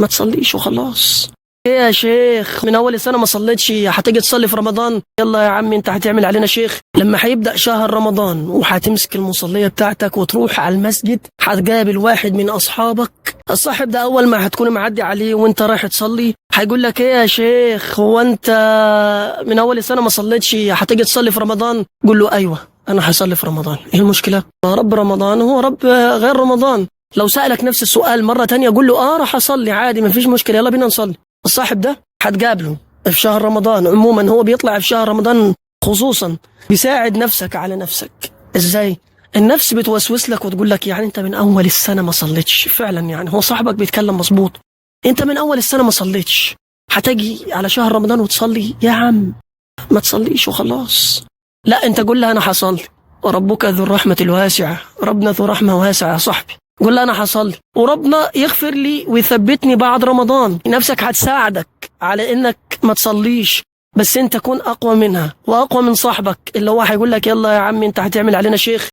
ما تصليش وخلاص. ايه يا شيخ، من اول السنة ما صليتش، هتيجي تصلي في رمضان؟ يلا يا عم انت هتعمل علينا شيخ. لما هيبدا شهر رمضان وهتمسك المصليه بتاعتك وتروح على المسجد، هتقابل واحد من اصحابك. الصاحب ده اول ما هتكون معدي عليه وانت رايح تصلي هيقول لك ايه يا شيخ، هو انت من اول السنة ما صليتش، هتيجي تصلي في رمضان؟ قول له ايوه انا هصلي في رمضان. ايه المشكلة؟ رب رمضان هو رب غير رمضان. لو سألك نفس السؤال مرة تانية قول له اه راح اصلي عادي، مفيش مشكلة، يلا بينا نصلي. الصاحب ده هتقابله في شهر رمضان، عموما هو بيطلع في شهر رمضان خصوصا. بيساعد نفسك على نفسك ازاي؟ النفس بتوسوس لك وتقول لك يعني انت من اول السنة ما صليتش فعلا، يعني هو صاحبك بيتكلم مظبوط، انت من اول السنة ما صليتش، هتجي على شهر رمضان وتصلي؟ يا عم ما تصليش وخلاص. لا انت قول لها انا هصلي، وربك ذو الرحمة الواسعة، ربنا ذو رحمة واسعة يا صاحبي. قول لها انا هصلي وربنا يغفر لي ويثبتني بعد رمضان. نفسك هتساعدك على انك ما تصليش، بس انت كن اقوى منها واقوى من صاحبك اللي هو هيقول لك يلا يا عم انت هتعمل علينا شيخ.